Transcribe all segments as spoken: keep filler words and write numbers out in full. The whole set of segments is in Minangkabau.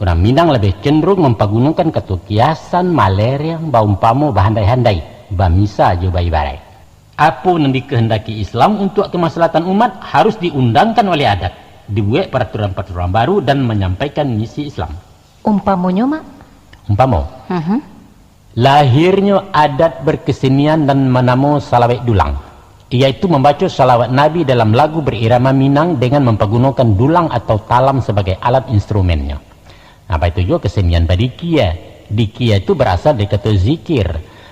Urang Minang labiah cenderung mampagunokan kato kiasan, malereang, baumpamo, bahandai-handai, bamisa jo baibarai. Apo nan dikahandaki Islam untuak kamaslahatan umat harus diundangkan oleh adat, dibuek paraturan-paraturan baru dan manyampaikan misi Islam. Umpamonyo, Mak? Umpamo. Mhm. Lahirnyo adat berkesenian nan manamo salawek dulang, yaitu mambaco salawat Nabi dalam lagu berirama Minang dengan mampagunokan dulang atau talam sabagai alat instrumennyo. Nah, baitu juo kesenian badikia. Dikia itu berasal dari kato zikir.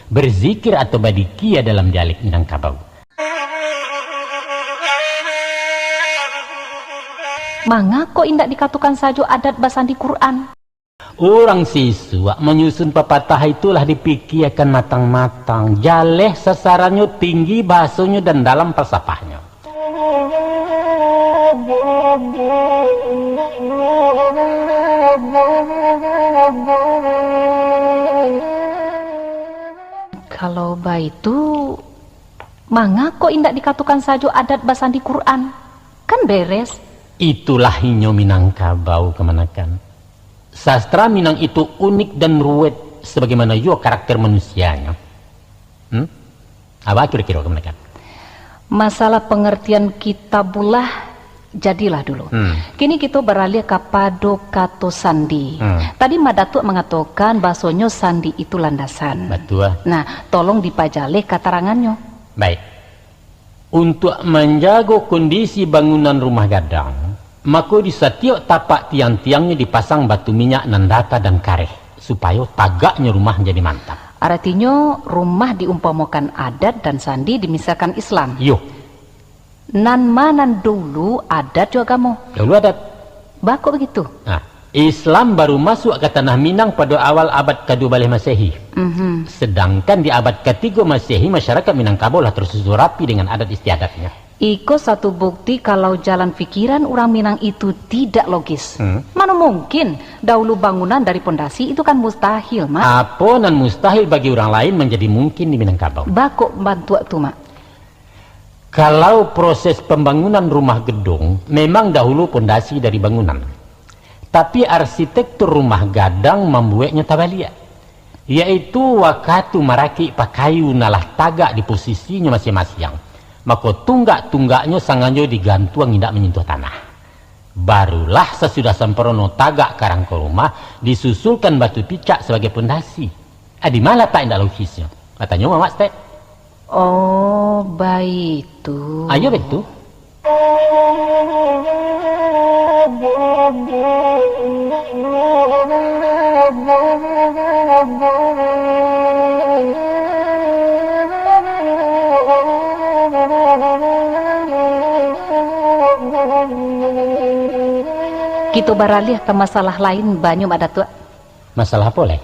Berzikir atau badikia dalam dialek Minangkabau. Mangako indak dikatokan sajo adat basandi Quran? Urang sisuak manyusun papatah itu lah dipikiakan matang-matang, jaleh sasarannyo, tinggi bahasonyo, dan dalam falsafahnyo. Kalau baitu, mangako indak dikatokan sajo adat basandi Quran? Kan beres. Itulah inyo Minangkabau kamanakan. Sastra Minang itu unik dan ruwet, sabagaimano juo karakter manusianyo. Hmm? Apo kiro-kiro kamanakan? Masalah pangartian kitabullah, jadilah dulu. Hmm. Kini kito baraliah kapado kato sandi. Hmm. Tadi Mak Datuak mangatokan bahasonyo sandi itu landasan. Batua. Nah, tolong dipajaleh katarangannyo. Baik. Untuak manjago kondisi bangunan rumah gadang, mako di satiok tapak tiang-tiangnyo dipasang batu minyak nan data dan kareh, supayo tagaknyo rumah jadi mantap. Aratinyo, rumah diumpamokan adat dan sandi dimisalkan Islam. Iyo. Nan ma nan dulu, adat jo agamo? Dahulu adat. Baa kok bagitu? Nah, Islam baru masuak ka tanah Minang pado awal abad kaduo baleh Masehi. Mhm. Sedangkan di abad katigo Masehi, masyarakat Minangkabau lah tarsusun rapi dengan adat istiadatnyo. Iko satu bukti kalau jalan pikiran urang Minang itu tidak logis. Hmm. Mano mungkin dahulu bangunan dari pondasi, itu kan mustahil, Mak. Apo nan mustahil bagi urang lain manjadi mungkin di Minangkabau. Baa kok bantuak tu, Mak? Kalau proses pambangunan rumah gedung, memang dahulu pondasi dari bangunan. Tapi arsitektur rumah gadang mambueknyo tabaliak, yaitu wakatu marakik pakayu nan lah tagak di posisinyo masiang-masiang, mako tunggak-tunggaknyo sangajo digantuang indak manyentuh tanah. Barulah sasudah samparono tagak karangko rumah, disusulkan batu picak sabagai pondasi. Ah, di ma latak indak logisnyo? Batanyo Mamak Stek. Oh, baitu. Ayo, baitu. Kito baraliah ka masalah lain, banyo, Mak Datuak. Masalah apo lai?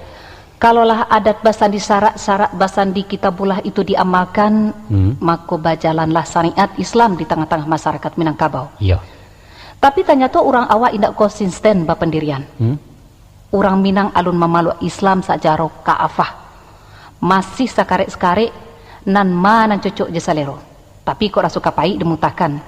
Kalau lah adat basandi, sarak-sarak basandi kitabullah itu diamalkan, Hmm. mako bajalanlah syariat Islam di tangah-tangah masyarakat Minangkabau. Iyo. Tapi tanyato urang awak indak konsisten bapandirian. Hmm. Urang Minang alun mamaluk Islam sajaro ka'afah. Masih sakarek-sakarek, nan ma nan cocok jo salero. Tapi kok raso ka paik dimutakan.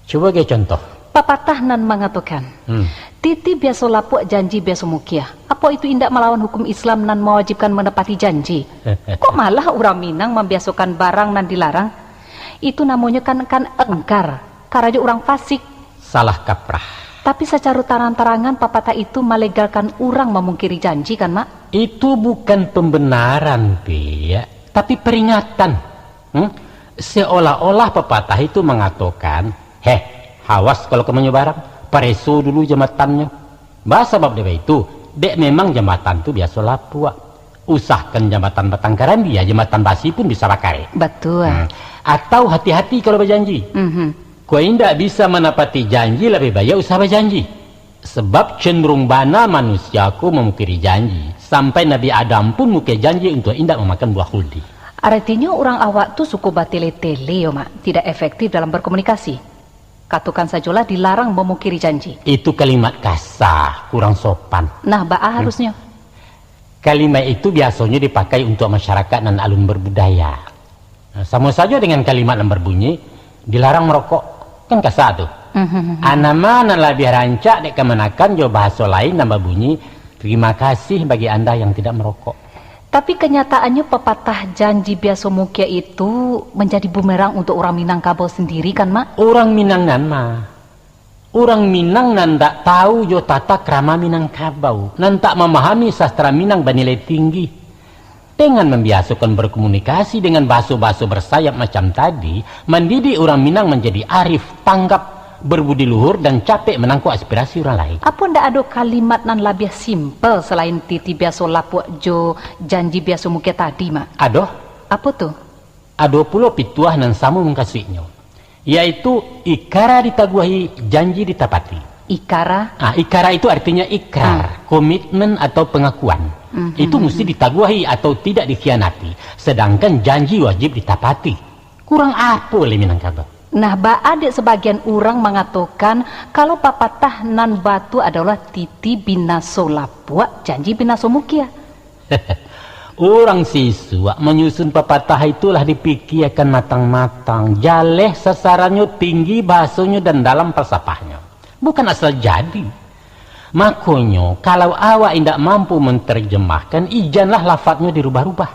Cubo gai contoh. Papatah nan mangatokan, Hmm. "Titi biaso lapuak, janji biaso mukia." Apo itu indak malawan hukum Islam nan mawajibkan manapati janji? Kok malah urang Minang mambiasokan barang nan dilarang? Itu namonyo kan, kan engkar, karajo urang fasik. Salah kaprah. Tapi sacaro tarang-tarangan papatah itu malegalkan urang mamungkiri janji kan, Mak? Itu bukan pembenaran, Piak, tapi peringatan. Hmm? Seolah-olah papatah itu mangatokan, "Heh, hawas kalau ka manyo barang, pareso dulu jambatannyo." Ba sabab dek baitu, dek memang jambatan tu biaso lapuak. Usahkan jambatan batang karambia, jambatan basi pun bisa bakarek. Batua. Hmm. Atau hati-hati kalau bajanji. Mhm. Kok indak bisa manapati janji, labiah baiak usah bajanji. Sabab cenderung bana manusia ko mamukiri janji. Sampai Nabi Adam pun mukir janji untuak indak mamakan buah khuldi. Aratinyo urang awak tu suko batele-tele yo, Mak, tidak efektif dalam berkomunikasi. Katokan sajolah dilarang mamukiri janji. Itu kalimat kasa, kurang sopan. Nah, baa Hmm. harusnyo? Kalimat itu biasonyo dipakai untuak masyarakat nan alun berbudaya. Nah, samo sajo dengan kalimat nan berbunyi, "Dilarang merokok." Kan kasa tu. Mhm. Anama nan labiah rancak dek kamanakan jo bahaso lain nan babunyi, "Terima kasih bagi Anda yang tidak merokok." Tapi kanyataannyo papatah janji biaso mukia itu manjadi bumerang untuak urang Minangkabau sandiri kan, Mak? Urang Minang nan ma. Urang Minang nan ndak tahu jo tata krama Minangkabau, nan tak mamahami sastra Minang banilai tinggi. Dengan mambiasokan berkomunikasi dengan bahaso-bahaso bersayap macam tadi, mandidik urang Minang manjadi arif, tanggap, berbudi luhur, dan capek manangkok aspirasi urang lain. Apo ndak ado kalimat nan labiah simpel salain titi biaso lapuak jo janji biaso mukia tadi, Mak? Ado. Apo tu? Ado pulo pituah nan samo mukasuiknyo, yaitu ikara ditaguahi, janji ditapati. Ikara? Ah, ikara itu artinya ikrar, Ah. komitmen atau pengakuan. Mhm. Itu musti ditaguahi atau tidak dikhianati, sedangkan janji wajib ditapati. Kurang apo lai Minangkabau? Nah, baa dek sabagian urang mangatokan, kalau papatah nan batua adolah titi binaso lapuak, janji binaso mukia. Urang sisuak manyusun papatah itu lah dipikiakan matang-matang, jaleh sasarannyo, tinggi bahasonyo, dan dalam falsafahnyo. Bukan asal jadi. Makonyo, kalau awak indak mampu mantarjamahkan, ijanlah lafadnyo dirubah-rubah.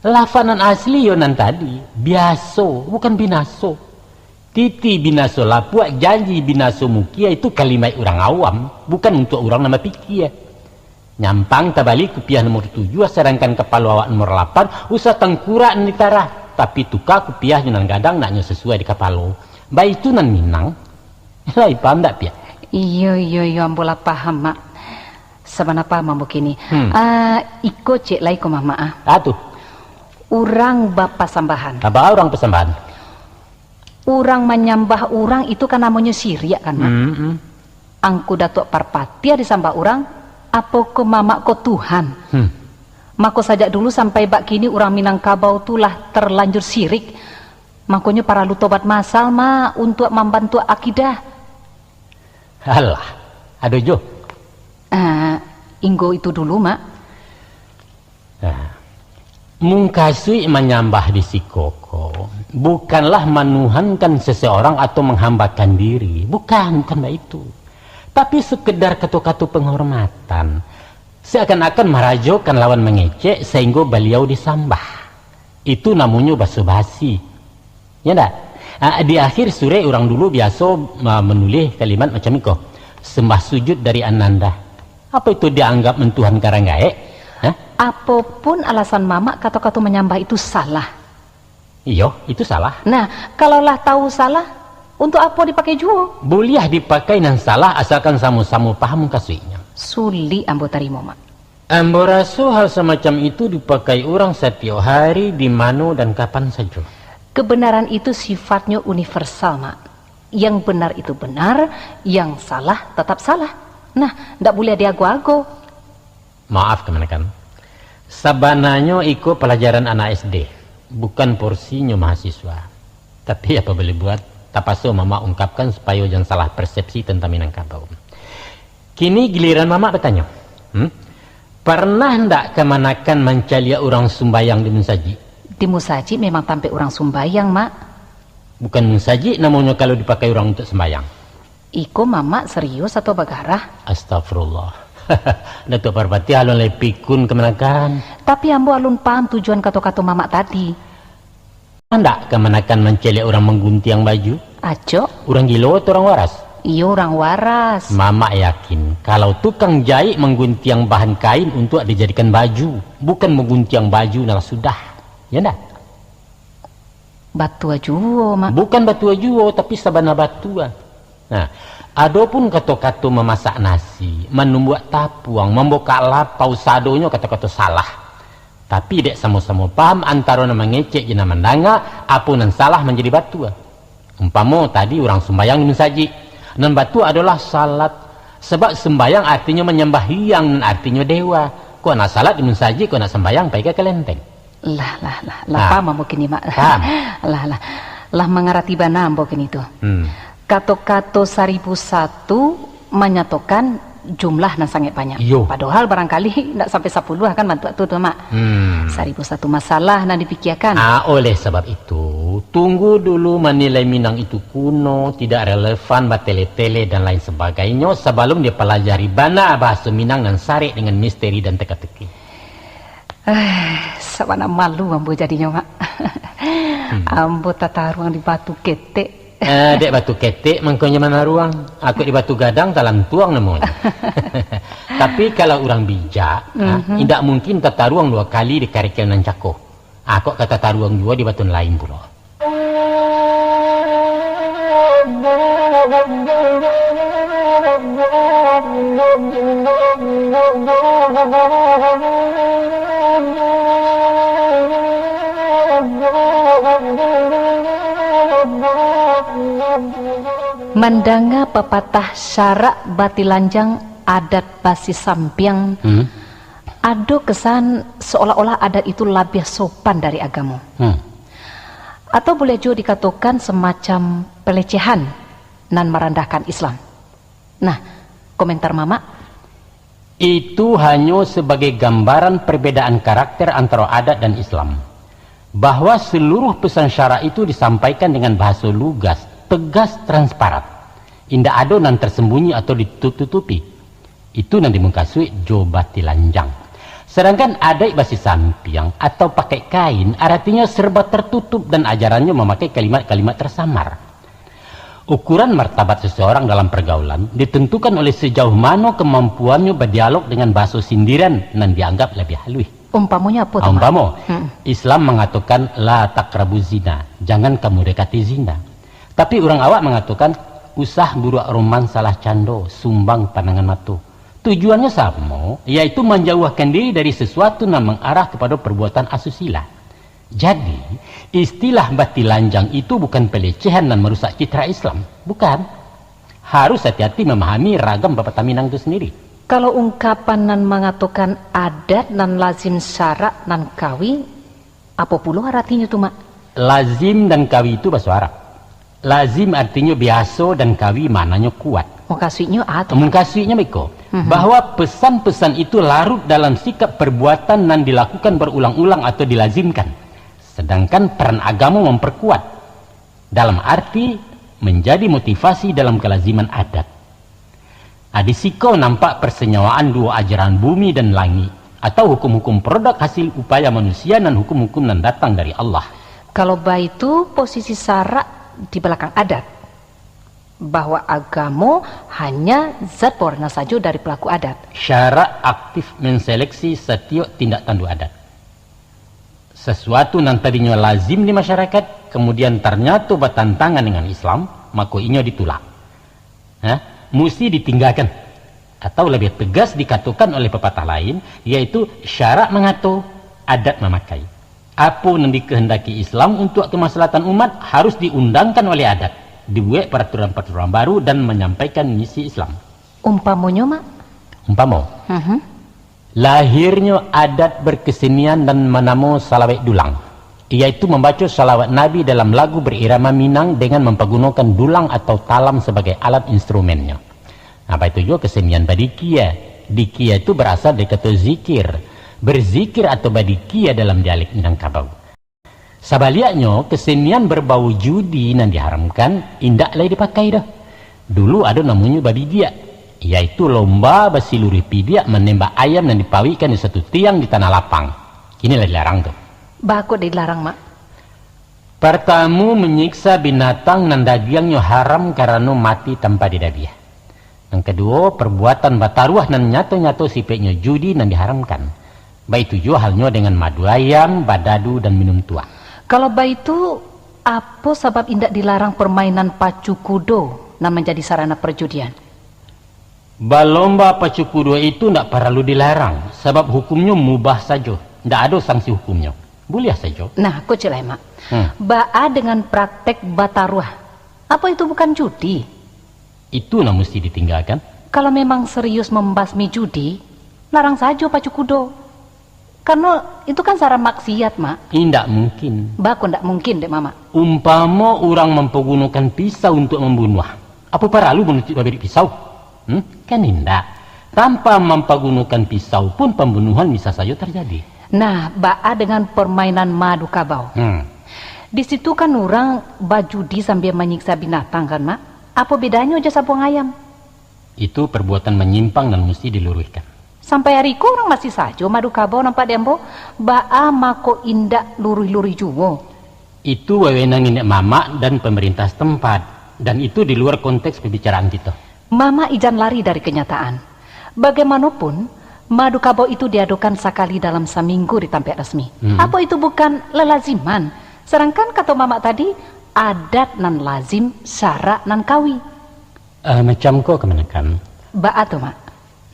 Lafad nan asli yo nan tadi, biaso, bukan binaso. Titi binaso lapuak, janji binaso mukia, itu kalimaik urang awam, bukan untuak urang nan bapikia. Nyampang tabali kupiah nomor tujuah, sadangkan kapalo awak nomor lapan, usah tangkurak nan ditarah, tapi tuka kupiahnyo nan gadang, naknyo sasuai di kapalo. Baitu nan Minang. Lai paham ndak, Piak? Iyo, iyo, iyo, ambo lah paham, Mak. Sabana paham ambo kini. Hmm. Ah, iko ciek lai ko, Mamak, ah. Ah, tu. Urang bapasambahan. Apa urang pasambahan? Urang manyambah urang itu kan namonyo siriak kan, Mak? Hmm, hmm. Angku Datuak Parpatiah disambah urang, apo ko Mamak ko Tuhan? Hmm. Mako sajak dulu sampai bak kini urang Minangkabau tu lah terlanjur sirik. Makonyo paralu tobat masal, Mak, untuak mambantuak akidah. Alah, ado jo. Ah, inggo itu dulu, Mak. Nah, mukasuik manyambah di siko ko, bukanlah manuhankan seseorang atau manghambakan diri. Bukan, bukan baitu. Tapi sekedar kato-kato penghormatan, seakan-akan marajokan lawan mangecek, sahinggo baliau disambah. Itu namonyo baso-basi. Ya ndak? Ah, di akhir surek urang dulu biaso, ah, manulih kalimat macam iko, "Sembah sujud dari Ananda." Apa itu dianggap mantuhankan urang gaek? Hah? Apo pun alasan Mamak, kato-kato manyambah itu salah. Iyo, itu salah. Nah, kalau lah tahu salah, untuak apo dipakai juo? Buliah dipakai nan salah, asalkan samo-samo paham mukasuiknyo. Sulik ambo tarimo, Mak. Ambo raso hal samacam itu dipakai urang satiok hari, di mano dan kapan sajo. Kebenaran itu sifatnyo universal, Mak. Yang benar itu benar, yang salah tetap salah. Nah, ndak buliah diago-ago. Maaf, kamanakan. Sabananyo iko palajaran anak S D, bukan porsinyo mahasiswa. Tapi, apa boleh buat, tapaso Mamak ungkapkan supayo jan salah persepsi tantang Minangkabau. Kini giliran Mamak batanyo. Hmm? Parnah ndak kamanakan mancaliak urang sumbayang di musajik? Di musajik memang tampek urang sumbayang, Mak. Bukan musajik namonyo kalau dipakai urang untuak sumbayang. Iko Mamak serius atau bagarah? Astagfirullah. Datuak Parpatiah alun lai pikun kamanakan. Tapi ambo alun paham tujuan kato-kato Mamak tadi. Ndak kamanakan mancaliak urang mangguntiang baju? Acok. Urang gilo atau urang waras? Iyo, urang waras. Mamak yakin, kalau tukang jaik mangguntiang bahan kain untuak dijadikan baju, bukan mangguntiang baju nan lah sudah. Ya ndak? Batua juo, Mak. Bukan batua juo, tapi sabana batua. Nah, adopun kato-kato mamasak nasi, manumbuak tapuang, mambukak lapau, sadonyo kato-kato salah. Tapi dek samo-samo paham antaro nan mangecek jo nan mandanga, apo nan salah manjadi batua. Umpamo tadi urang sumbayang di musajik, nan batua adolah salat, sabab sumbayang artinyo manyambahiang, nan artinyo dewa. Kok nak salat di musajik, kok nak sumbayang pai ka kalenteng. Lah, lah, lah, lah, Ah. paham ambo kini, Mak. Paham. Lah, lah. Lah mangarati bana ambo kini tu. Hmm. Kato-kato saribu satu manyatokan jumlah nan sangaik banyak. Iyo. Padohal barangkali ndak sampai sapuluah kan bantuak tu, tu, Mak. Hmm. Saribu satu masalah nan dipikiakan. Ah, oleh sabab itu, Tunggu dulu manilai Minang itu kuno, tidak relevan, batele-tele, dan lain sebagainyo, sabalum dia palajari bana bahaso Minang nan sarek dengan misteri dan teka-teki. Ah, sabana malu ambo jadinyo, Mak. Ambo tataruang di batu ketek. Eh, dek batu ketek mangkonyo manaruang, akok di batu gadang talantuang namonyo. Tapi kalau urang bijak, ah, indak mungkin tataruang duo kali di karekel nan cako. Akok ka tataruang juo di batu nan lain pulo. Mandanga papatah syarak batilanjang adat basisampiang, hmm, ado kesan seolah-olah adat itu labiah sopan dari agamo. Hmm. Atau buliah juo dikatokan semacam pelecehan nan marandahkan Islam. Nah, komentar Mamak? Itu hanyo sabagai gambaran perbedaan karakter antara adat dan Islam. Bahwa seluruh pesan syarak itu disampaikan dengan bahaso lugas, tegas, transparan. Indak ado nan tersembunyi atau ditutup-tutupi. Itu nan dimukasuik jo batilanjang. Sadangkan adaik basisampiang atau pakai kain, aratinyo serba tertutup dan ajarannyo mamakai kalimat-kalimat tersamar. Ukuran martabat seseorang dalam pergaulan ditentukan oleh sejauh mano kemampuannyo badialog dengan bahaso sindiran nan dianggap labiah haluih. Umpamonyo apo tu, Mak? Umpamo, hmm, Islam mangatokan, "La taqrabu zina," jangan kamu dekati zina. Tapi urang awak mangatokan, "Usah buruak roman salah cando, sumbang pandangan mato." Tujuannyo samo, yaitu manjauahkan diri dari sesuatu nan mangarah kepada perbuatan asusila. Jadi, istilah batilanjang itu bukan pelecehan nan marusak citra Islam. Bukan. Harus hati-hati mamahami ragam papatah Minang itu sendiri. Kalau ungkapan nan mangatokan adat nan lazim syarak nan kawi, apo pulo aratinyo tu, Mak? Lazim dan kawi itu baso Arab. Lazim artinyo biaso dan kawi maknanyo kuat. Mukasuiknyo a tu? Mukasuiknyo beko, mhm, bahwa pesan-pesan itu larut dalam sikap perbuatan nan dilakukan berulang-ulang atau dilazimkan. Sedangkan peran agamo memperkuat, dalam arti menjadi motivasi dalam kelaziman adat. Ah, di siko nampak persenyawaan duo ajaran bumi dan langik, atau hukum-hukum produk hasil upaya manusia nan hukum-hukum nan datang dari Allah. Kalau baitu, posisi syarak di balakang adat, bahwa agamo hanya zat pewarna sajo dari pelaku adat. Syarak aktif menseleksi satiok tindak tanduk adat. Sasuatu nan tadinyo lazim di masyarakat, kamudian tarnyato batantangan dengan Islam, mako inyo ditulak. Ha? Musti ditinggakan. Atau labiah tegas dikatokan oleh papatah lain, yaitu syarak mangato, adat mamakai. Apo nan dikahandaki Islam untuak kamaslahatan umat harus diundangkan oleh adat, dibuek paraturan-paraturan baru dan manyampaikan misi Islam. Umpamonyo, Mak? Umpamo. Mhm. Lahirnyo adat berkesenian nan manamo salawek dulang, yaitu mambaco salawat Nabi dalam lagu berirama Minang dengan mampagunokan dulang atau talam sabagai alat instrumennyo. Nah, baitu juo kesenian badikia. Dikia itu barasal dari kato zikir. Berzikir atau badikia dalam dialek Minangkabau. Sabaliaknyo, kesenian berbau judi nan diharamkan indak lai dipakai doh. Dulu ado namonyo babidiak, yaitu lomba basiluruih pidiak manembak ayam nan dipawikkan di satu tiang di tanah lapang. Kini lah dilarang tu. Baa kok dilarang, Mak? Partamo, manyiksa binatang nan dagiangnyo haram karano mati tanpa didabiah. Nan kaduo, perbuatan bataruah nan nyato-nyato sipaiknyo judi nan diharamkan. Baitu juo halnyo dengan madu ayam, badadu, dan minum tuak. Kalau baitu, apo sabab indak dilarang permainan pacu kudo nan manjadi sarana perjudian? Balomba pacu kudo itu ndak paralu dilarang, sabab hukumnyo mubah sajo, ndak ado sanksi hukumnyo. Buliah sajo. Nah, ko ciek lai, Mak. Hmm. Baa dengan praktek bataruah? Apo itu bukan judi? Itu nan musti ditinggakan. Kalau memang serius mambasmi judi, larang sajo pacu kudo. Karano itu kan sara maksiat, Mak. Indak mungkin. Baa kok ndak mungkin, dek Mamak? Umpamo urang mampagunokan pisau untuak mambunuah, apo paralu manutuik babirik pisau? Hmm? Kan indak. Tanpa mampagunokan pisau pun pambunuhan bisa sajo tarjadi. Nah, baa dengan permainan madu kabau? Hmm. Di situ kan urang bajudi sambia manyiksa binatang kan, Mak? Apo bedanyo jo sabuang ayam? Itu perbuatan manyimpang nan musti diluruihkan. Sampai ari ko urang masih sajo madu kabau nampak di ambo, baa mako indak luruih-luruih juo? Itu wewenang niniak mamak dan pemerintah setempat, dan itu di luar konteks pembicaraan kito. Mamak ijan lari dari kenyataan. Bagaimanopun, madu kabau itu diadokan sakali dalam saminggu di tampek rasmi. Hmm. Apo itu bukan lalaziman? Sadangkan kato mamak tadi, adat nan lazim, syarak nan kawi. Eh, macam ko kamanakan. Baa tu, Mak?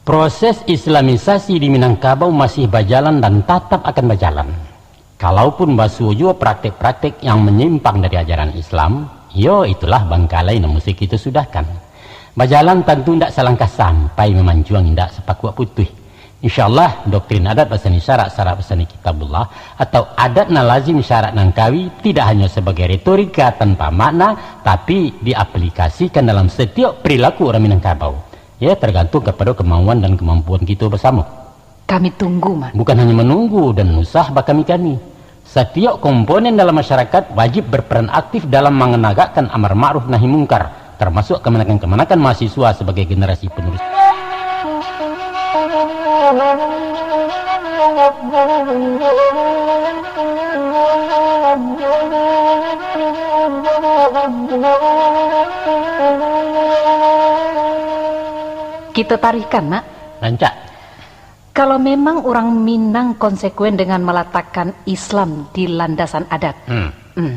Proses islamisasi di Minangkabau masih bajalan dan tatap akan bajalan. Kalaupun basuo juo praktek-praktek yang manyimpang dari ajaran Islam, yo itulah bangkalai nan musti kito sudahkan. Bajalan tantu indak salangkah sampai mamancuang indak sapakuak putuih. Insya Allah, doktrin adat basandi syarak, syarak basandi kitabullah, atau adat nan lazim syarak nan kawi, tidak hanya sabagai retorika tanpa makna, tapi diaplikasikan dalam satiok perilaku urang Minangkabau. Ya, tergantung kapado kemauan dan kemampuan kito basamo. Kami tunggu, Mak. Bukan hanya manunggu dan usah bakami-kami. Satiok komponen dalam masyarakat wajib berperan aktif dalam manganagakkan amar ma'ruf nahi mungkar, termasuk kamanakan-kamanakan mahasiswa sabagai generasi penerus. Kito tarihkan, Mak. Rancak. Kalau memang urang Minang konsekuen dengan malatakkan Islam di landasan adat, Hmm. hmm,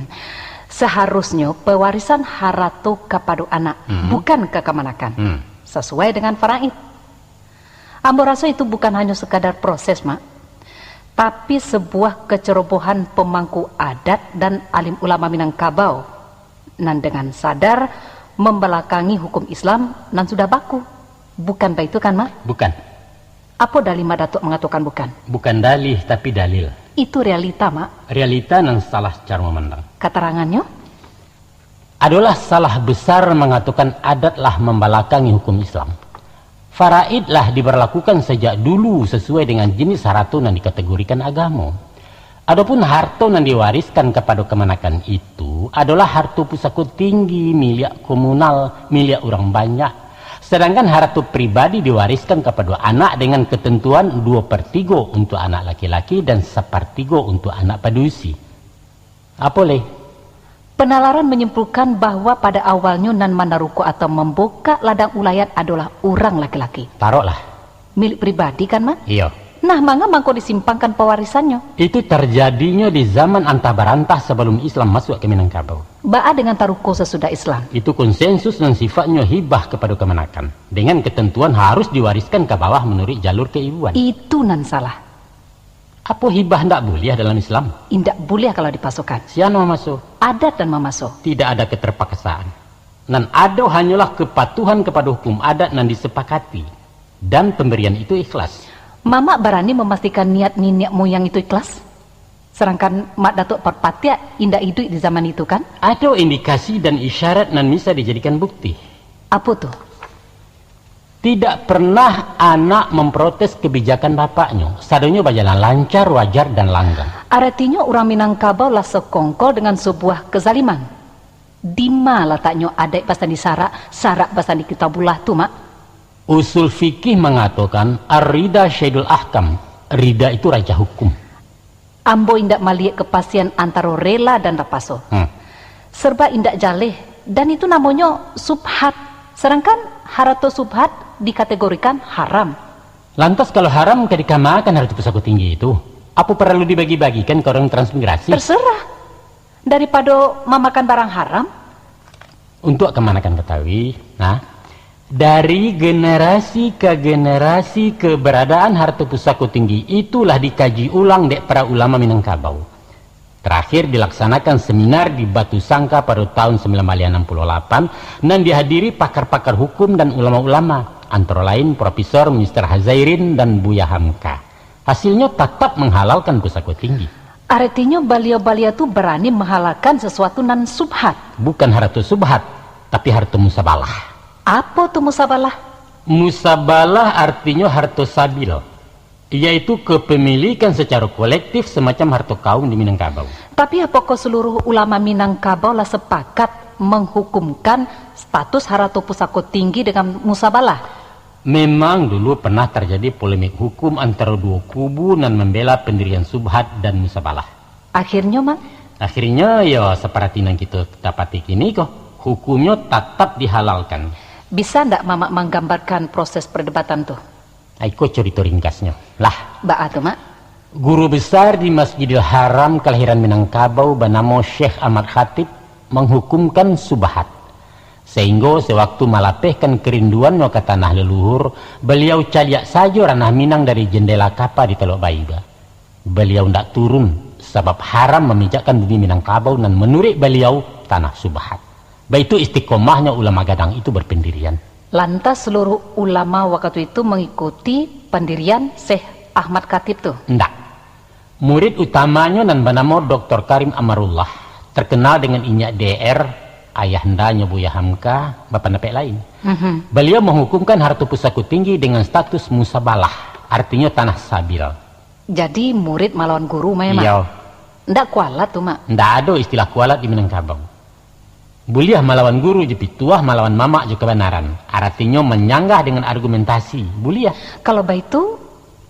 saharusnyo pewarisan harato kapado anak, Hmm. bukan ka kamanakan, Hmm. sasuai dengan faraid. Ambo raso itu bukan hanyo sekadar proses, Mak, tapi sebuah kecerobohan pemangku adat dan alim ulama Minangkabau, nan dengan sadar membelakangi hukum Islam nan sudah baku. Bukan baitu kan, Mak? Bukan. Apo dalih Mak Datuk mangatokan bukan? Bukan dalih, tapi dalil. Itu realita, Mak. Realita nan salah caro mamandang. Katarangannyo? Adolah salah besar mangatokan adat lah mambalakangi hukum Islam. Faraid lah dibarlakukan sajak dulu sasuai dengan jinis harato nan dikategorikan agamo. Adopun harto nan diwariskan kapado kamanakan itu adolah harto pusako tinggi, miliak komunal, miliak urang banyak. Sadangkan harato pribadi diwariskan kapado anak dengan ketentuan duo per tigo untuk anak laki-laki dan sapartigo untuk anak padusi. Apo lai? Penalaran menyimpulkan bahwa pada awalnyo nan manaruko atau mambukak ladang ulayat adolah urang laki-laki. Taroklah. Milik pribadi kan, Mak? Iyo. Nah, manga mangko disimpangkan pewarisannyo? Itu tarjadinyo di zaman antah barantah sabalum Islam masuak ka Minangkabau. Baa dengan taruko sasudah Islam? Itu konsensus nan sifatnyo hibah kapado kamanakan, dengan ketentuan harus diwariskan ka bawah manuruik jalur keibuan. Itu nan salah. Apo hibah ndak buliah dalam Islam? Indak buliah kalau dipasokan. Sia nan mamaso? Adat nan mamaso. Tidak ada keterpaksaan. Nan ado hanyolah kepatuhan kapado hukum adat nan disepakati, dan pambarian itu ikhlas. Mamak barani mamastikan niat niniak moyang itu ikhlas? Sadangkan Mak Datuk Parpatiah indak iduik di zaman itu, kan? Ado indikasi dan isyarat nan bisa dijadikan bukti. Apo tu? Tidak pernah anak memprotes kebijakan bapaknyo. Sadonyo bajalan lancar, wajar, dan langgang. Aratinyo urang Minangkabau lah sakongkol dengan sabuah kezaliman. Dima lataknyo adaik basandi sarak, sarak basandi kitabullah tu, Mak? Usul fikih mangatokan, "Ar-rida syaidul ahkam." Rida itu raja hukum. Ambo indak maliek kepastian antaro rela dan rapaso. Hmm. Serba indak jaleh, dan itu namonyo subhat. Sedangkan harato subhat dikategorikan haram. Lantas, kalau haram, ka dikamakan harato pusako tinggi itu? Apo paralu dibagi-bagikan ka urang transmigrasi? Terserah. Daripado mamakan barang haram. Untuak kamanakan katahui, nah, dari generasi ka generasi, keberadaan harato pusako tinggi itu lah dikaji ulang dek para ulama Minangkabau. Terakhir dilaksanakan seminar di Batu Sangka pado tahun sambilan baleh anam puluah lapan, nan dihadiri pakar-pakar hukum dan ulama-ulama, antara lain Profesor Mister Hazairin dan Buya Hamka. Hasilnyo tatap manghalalkan pusako tinggi. Aratinyo, baliau-baliau tu barani manghalalkan sasuatu nan subhat. Bukan harato subhat, tapi harato musabalah. Apo tu musabalah? Musabalah artinyo harato sabil. Yaitu kepemilikan secara kolektif semacam harto kaum di Minangkabau. Tapi apakah seluruh ulama Minangkabau lah sepakat menghukumkan status harato pusako tinggi dengan musabalah? Memang dulu pernah terjadi polemik hukum antara duo kubu nan membela pendirian subhat dan musabalah. Akhirnyo, Mang? Akhirnyo, yo, seperti nan kito dapati kini ko, hukumnyo tatap dihalalkan. Bisa ndak Mamak manggambarkan proses perdebatan tu? Iko curito ringkasnyo. Lah. Baa tu, Mak? Guru besar di Masjidil Haram kelahiran Minangkabau banamo Syekh Ahmad Khatib manghukumkan subahat. Sehinggo sewaktu malapehkan kerinduannyo ka tanah leluhur, baliau caliak sajo ranah Minang dari jendela kapa di Telok Baiba. Baliau ndak turun, sabab haram maminjakkan bumi Minangkabau nan manuruik baliau tanah subahat. Baitu istiqomahnyo ulama gadang itu berpendirian. Lantas seluruh ulama wakatu itu mangikuti pandirian Syekh Ahmad Khatib tu? Ndak. Murid utamanyo nan banamo Doktor Karim Amarullah, terkenal dengan inyiak D R, ayahandanyo Buya Hamka, bapandapek lain. Mhm. Baliau manghukumkan harato pusako tinggi dengan status musabalah, artinyo tanah sabil. Jadi murid malawan guru, Mak? Iyo. Ndak kualat tu, Mak? Ndak ado istilah kualat di Minangkabau. Buliah malawan guru jo pituah, malawan mamak jo kabanaran. Aratinyo manyanggah dengan argumentasi. Buliah. Kalau baitu,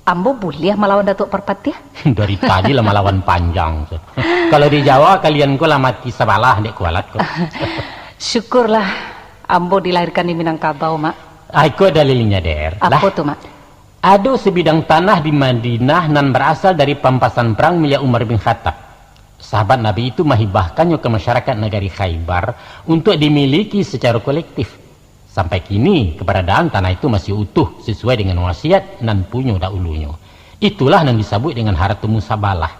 ambo buliah malawan Datuak Parpatiah? Dari tadi lah malawan panjang tu. Kalau di Jawa, kalian ko lah mati sabalah, dek kualat ko. Syukurlah, ambo dilahirkan di Minangkabau, Mak. Ah, iko dalilnyo, Der. Apo tu, Mak? Ado sabidang tanah di Madinah nan barasal dari pampasan perang milik Umar bin Khattab. Sahabat Nabi itu mahibahkannyo ka masyarakat nagari Khaibar untuak dimiliki sacaro kolektif. Sampai kini, kabaradaan tanah itu masih utuh sasuai dengan wasiat nan punyo dahulunyo. Itulah nan disabuik dengan harato musabalah.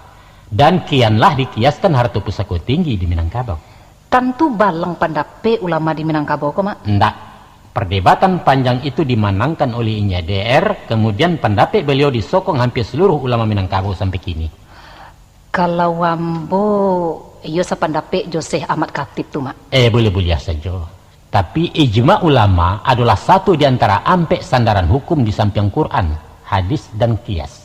Dan kianlah dikiaskan harato pusako tinggi di Minangkabau. Tantu balang pandapek ulama di Minangkabau ko, Mak? Ndak. Perdebatan panjang itu dimanangkan oleh Inyiak D R, kemudian pandapek baliau disokong hampir seluruh ulama Minangkabau sampai kini. Kalau ambo, iyo sapandapek jo Syekh Ahmad Khatib tu, Mak. Eh, buliah-buliah sajo. Tapi, ijma ulama adolah satu di antara ampek sandaran hukum di sampiang Quran, hadis, dan qiyas.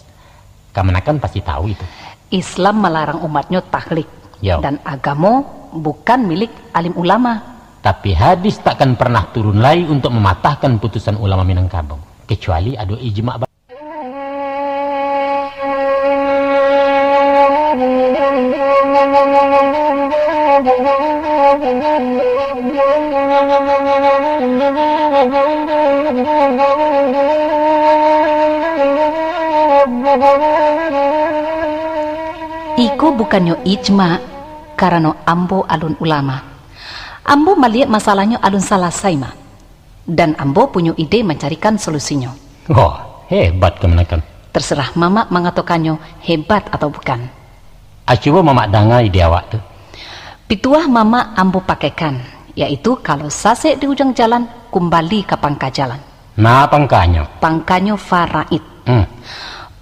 Kamanakan pasti tahu itu. Islam malarang umatnyo taklid, Yo. dan agamo bukan milik alim ulama. Tapi hadis takkan pernah turun lai untuk mamatahkan putusan ulama Minangkabau, kecuali ado ijma ba-, Iko bukannyo ijma, karano ambo alun ulama. Ambo maliek masalahnyo alun salasai, Mak. Dan ambo punyo ide mancarikan solusinyo. Oh, hebat kamanakan. Terserah Mamak mangatokannyo hebat atau bukan. Ah, cubo Mamak danga ide awak tu. Pituah Mamak ambo pakaikan, yaitu kalau sasek di ujuang jalan, kumbali ka pangka jalan. Nah, pangkanyo? Pangkanyo faraid. Hmm.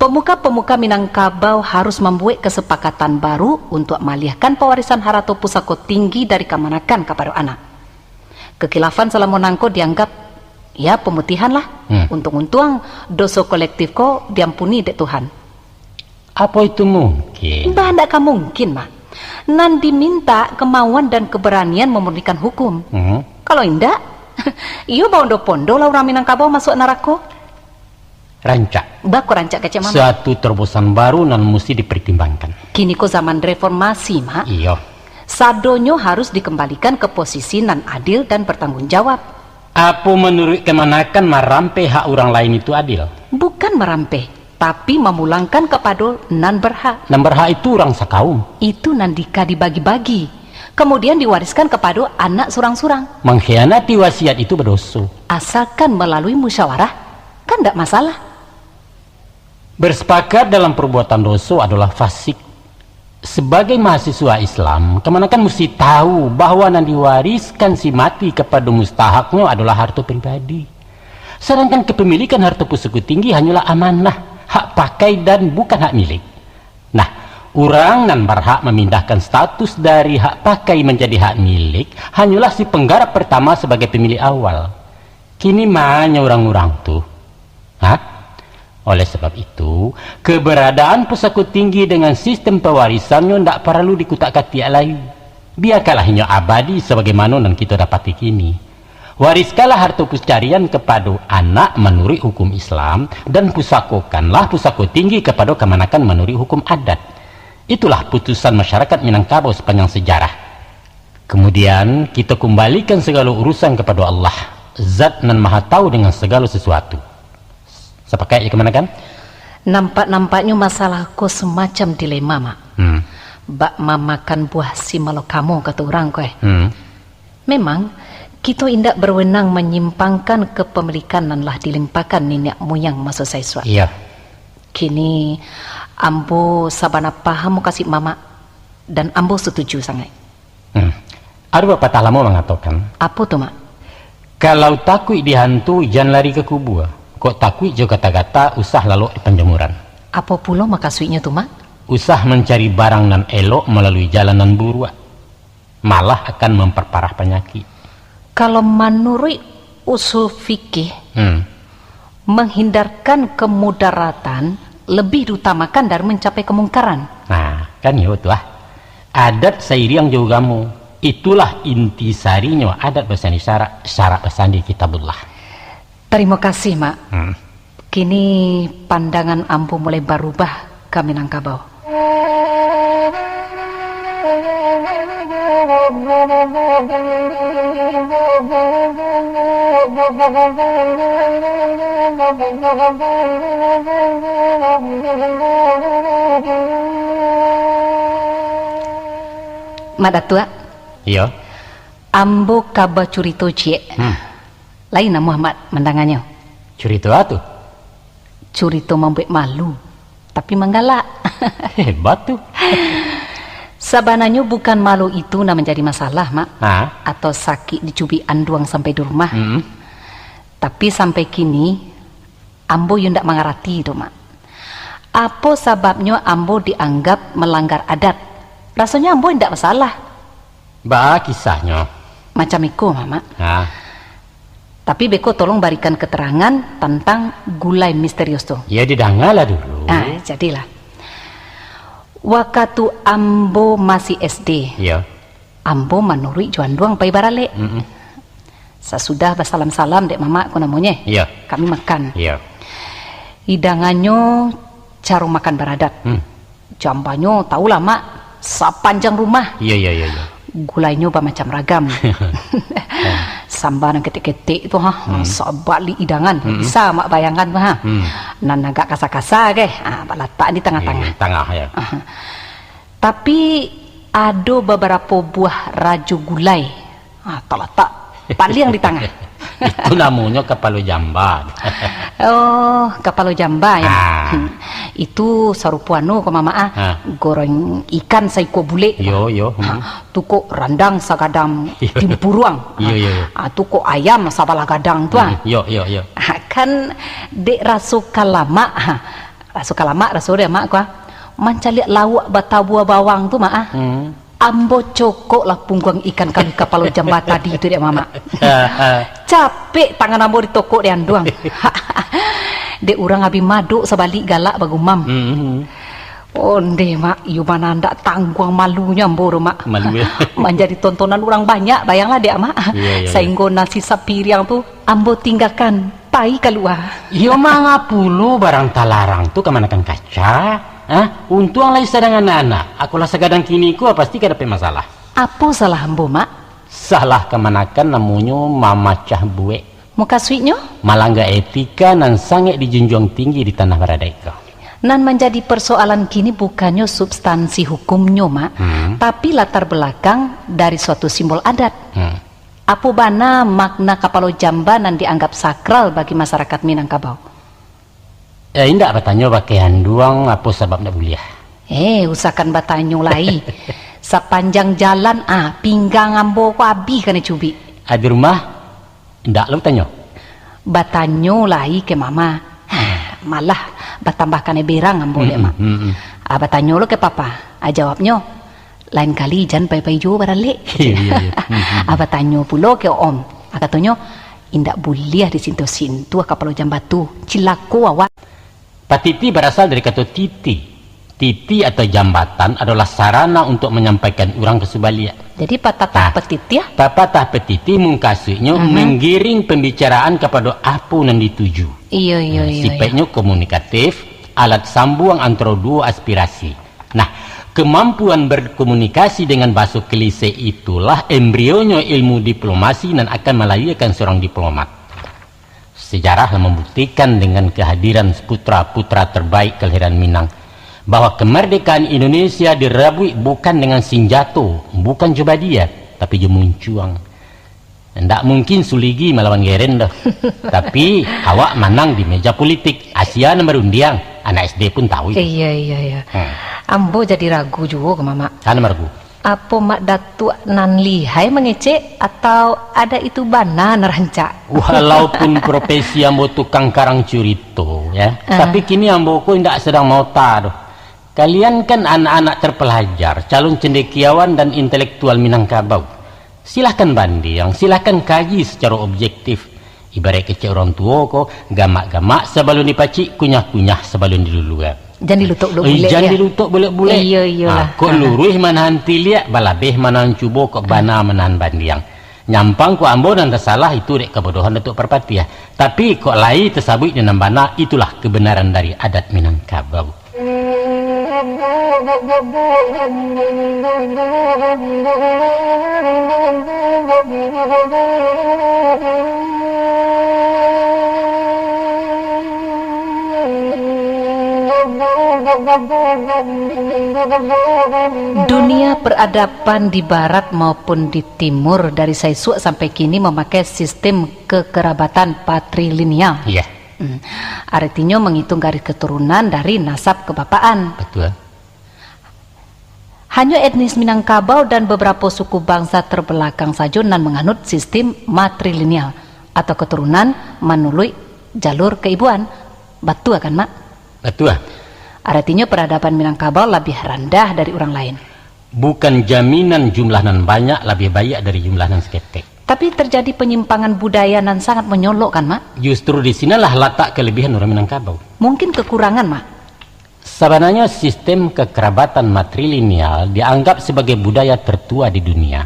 Pemuka-pemuka Minangkabau harus mambuek kasapakatan baru untuak maalihkan pawarisan harato pusako tinggi dari kamanakan kapado anak. Kakhilafan salamo nangko dianggap, ya, pamutihan lah. Hmm. Untuang-untuang, doso kolektif ko diampuni dek Tuhan. Apo itu mungkin? Bah, ndak ka mungkin, Mak. Nan dimintak kemauan dan keberanian mamurnikan hukum. Hmm. Kalau indak, iyo baondo-pondo lah urang Minangkabau masuak narako. Rancak. Bako rancak kecek Mamak? Suatu terobosan baru nan musti dipertimbangkan. Kini ko zaman reformasi, Mak. Iyo. Sadonyo harus dikembalikan ka posisi nan adil dan bertanggung jawab. Apo manuruik kamanakan marampeh hak urang lain itu adil? Bukan marampeh, tapi mamulangkan kapado nan berhak. Nan berhak itu urang sakaum. Itu nan di-, ka dibagi-bagi, kamudian diwariskan kapado anak surang-surang. Mangkhianati wasiat itu badoso. Asalkan malalui musyawarah, kan ndak masalah. Bersepakat dalam perbuatan doso adolah fasik. Sebagai mahasiswa Islam, kamanakan musti tahu bahwa nan diwariskan si mati kapado mustahaknyo adolah harto pribadi. Sadangkan kepemilikan harto pusako tinggi hanyolah amanah, hak pakai dan bukan hak milik. Nah, urang nan barhak mamindahkan status dari hak pakai manjadi hak milik hanyolah si panggarap partama sabagai pamilik awal. Kini ma nyo urang-urang tu? Ha? Oleh sebab itu, keberadaan pusako tinggi dengan sistem pewarisannyo ndak paralu dikutak-katiak lai. Biarkanlah inyo abadi sabagaimano nan kito dapati kini. Wariskanlah harto pusako carian kapado anak manuruik hukum Islam, dan pusakokanlah pusako tinggi kapado kamanakan manuruik hukum adat. Itulah putusan masyarakat Minangkabau sapanjang sajarah. Kamudian, kito kumbalikan sagalo urusan kapado Allah, Zat nan Maha Tahu dengan sagalo sasuatu. Sapakaik jo kamanakan? Nampak-nampaknyo masalah ko samacam dilema, Mak. Hmm. Bak mamakan buah si malakama, kato urang ko, eh. Hmm. Memang, kito indak berwenang manyimpangkan kapamilikan nan lah dilimpahkan niniak muyang maso Saisuak. Iyo. Kini, ambo sabana paham mukasuik Mamak, dan ambo satuju sangaik. Hmm. Ado papatah lamo mangatokan, Apo tu, Mak? Kalau takuik dihantu, jan lari ka kubua. Kok takuik jo gata-gata, usah lalok di panjamuran. Apo pulo makasuiknyo tu, Mak? Usah mancari barang nan elok malalui jalan nan buruak, malah akan mamparparah panyakik. Kalau manuruik usul fikih, Hmm. manghindarkan kamudaratan labiah diutamakan dari mancapai kamungkaran. Nah, kan iyo tu, ah. Adat sairiang jo ugamo, itulah inti sarinyo adat basandi syarak, syarak basandi Kitabullah. Tarimo kasih, Mak. Hmm. Kini pandangan ambo mulai barubah ka Minangkabau. Mak Datuak. Iyo. Ambo ka bacurito ciek. Hmm. Lai namuah Mak mandanganyo? Curito a tu? Curito mambuek malu, tapi manggalak. Hebat tu. Sabananyo bukan malu itu nan manjadi masalah, Mak. Ha? Atau sakik dicubik anduang sampai di rumah. Mm-mm. Tapi sampai kini, ambo yo ndak mangarati tu, Mak. Apo sababnyo ambo dianggap malanggar adat? Rasonyo ambo indak basalah. Baa kisahnyo? Macam iko, Mamak. Ha. Tapi beko tolong barikan keterangan tantang gulai misterius tu. Ya, didangalah dulu. Ah, jadilah. Wakatu ambo masih S D, Iya. ambo manuruik jo anduang pai baralek. Mm-mm. Sasudah basalam-salam dek mamak ko namonye, Iya. kami makan. Iya. Idangannyo caro makan baradat. Hmm. Jambanyo, tahulah, Mak, sapanjang rumah. Iya, iya, iya, iya. Gulainyo bamacam ragam. Samba nan ketek-ketek tu, ha, Hmm. sabalik idangan. Hmm. Bisa Mak bayangkan tu, ha. Hmm. Nan agak kasa-kasa, ke? Ha, balatak di tangah-tangah. Iya, iya, tangah, ya. Aha. Tapi, ado babarapo buah rajo gulai. Ah, talatak paliang di tangah. Itu namonyo kapalo jamba. Oh, kapalo jamba, ya, Mak? Ah. Hmm. Itu sarupo anu ko, Mamak, ah. Ah. Goreng ikan saikua bulek. Yo, yo. Ah, hmm. Tu kok randang sagadang Yo. timpuruang. Yo, yo, yo. Ah, tu kok ayam sabalah gadang tu, ah. Hmm, yo, yo, yo. Ah, kan dek raso kalamak, ah. Raso kalamak, raso dek Mak ko, ah. Mancaliak lauak batabua bawang tu, Mak, ah. Hmm. Ambo cokoklah pungguang ikan kami kapalo jamba tadi tu, dek Mamak. Capek tangan ambo ditokok dek anduang. Dek urang abih madok sabalik galak bagumam. Hmm. Ondeh, Mak, iyo bana ndak tangguang malunyo ambo tu, Mak. Malu, ya. Manjadi tontonan urang banyak, bayanglah dek, Mak. Iya, iya, iya. Sainggo nasi sapiriang tu ambo tinggakan, pai kalua. Iyo, manga pulo barang talarang tu kamanakan kaca? Hah? Untuang lai sadang anak-anak, akolah sagadang kini ko pasti ka dapek masalah. Apo salah ambo, Mak? Salah kamanakan namonyo mamacah buek. Mukasuiknyo? Malangga etika nan sangaik dijunjuang tinggi di tanah baradaik ko. Nan manjadi parsoalan kini bukannyo substansi hukumnyo, Mak, Hmm. tapi latar belakang dari suatu simbol adat. Hmm. Apo bana makna kapalo jamba nan dianggap sakral bagi masarakat Minangkabau? Eh, indak batanyo bakeh anduang apo sabab ndak buliah. Eh, usahkan batanyo lai. Sapanjang jalan, ah, pinggang ambo ko abih kanai cubik. Abih rumah, indak lo batanyo? Batanyo lai ke mama. Hah, malah batambah kanai berang ambo dek, Hmm, Mak. hmm, hmm. Ah, batanyo lo ke papa. Ah, jawabnyo, "Lain kali jan pai-pai juo baralek." Iya, iya, iya. Hmm, hmm, hmm. Ah, batanyo pulo ke om. Ah, katonyo, "Indak buliah disintuah-sintuah kapalo jamba tu. Cilako awak." Patiti barasal dari kato titi. Titi atau jambatan adolah sarana untuk manyampaikan urang ka subaliak. Jadi, patatah Nah, patitiah? Papatah patiti mungkasuiknyo Mhm. menggiring pembicaraan kapado apo nan dituju. Iyo, iyo, Nah, iyo, iyo. sipaiknyo komunikatif, alat sambuang antaro duo aspirasi. Nah, kemampuan berkomunikasi dengan bahaso klise itulah embrionyo ilmu diplomasi nan akan malahiakan seorang diplomat. Sejarah lah membuktikan dengan kehadiran putra-putra terbaik kelahiran Minang, bahwa kemerdekaan Indonesia dirabuik bukan dengan sinjato, bukan jo badia, tapi jo muncuang. Ndak mungkin Suligi malawan Geren doh. Tapi, awak manang di meja politik. Asia nan barundiang, anak S D pun tahu itu. Iya, iya, iya. Hmm. Ambo jadi ragu juo ko, Mamak. Kana maragu? Apo Mak Datuak nan lihai mangecek, atau ada itu bana nan rancak? Walaupun profesi ambo tukang karang curito, ya, Ah. tapi kini ambo ko indak sadang maota doh. Kalian kan anak-anak terpelajar, calon cendekiawan dan intelektual Minangkabau. Silahkan bandiang, silahkan kaji secara objektif. Ibarat kecek urang tuo ko, gamak-gamak sabalun dipacik, kunyah-kunyah sabalun dilulua. Jan dilutok bulek-bulek, Jan ya? dilutok bulek-bulek. Iyo, iyolah. Ha, kok Ha. luruih manahan tiliak, balabeh manahan cubo, kok bana manahan bandiang. Nyampang kok ambo nan tasalah, itu dek kabodohan Datuak Parpatiah. Tapi, kok lai tasabuik di nan bana, itulah kebenaran dari adat Minangkabau. Dunia peradaban di barat maupun di timur dari saisuak sampai kini mamakai sistem kekerabatan patrilineal. Iya. Hmm. Aratinyo mangituang garis keturunan dari nasab kebapaan. Betul. Hanyo etnis Minangkabau dan beberapa suku bangsa terbelakang sajo nan manganut sistem matrilineal atau keturunan manuluik jalur keibuan. Batua kan, Mak? Batua. Aratinyo peradaban Minangkabau labiah randah dari urang lain. Bukan jaminan jumlah nan banyak labiah baiak dari jumlah nan saketek. Tapi terjadi penyimpangan budaya nan sangat monyolok kan, Mak? Justru di sinanlah latak kelebihan urang Minangkabau. Mungkin kekurangan, Mak? Sabananyo sistem kekerabatan matrilineal dianggap sebagai budaya tertua di dunia.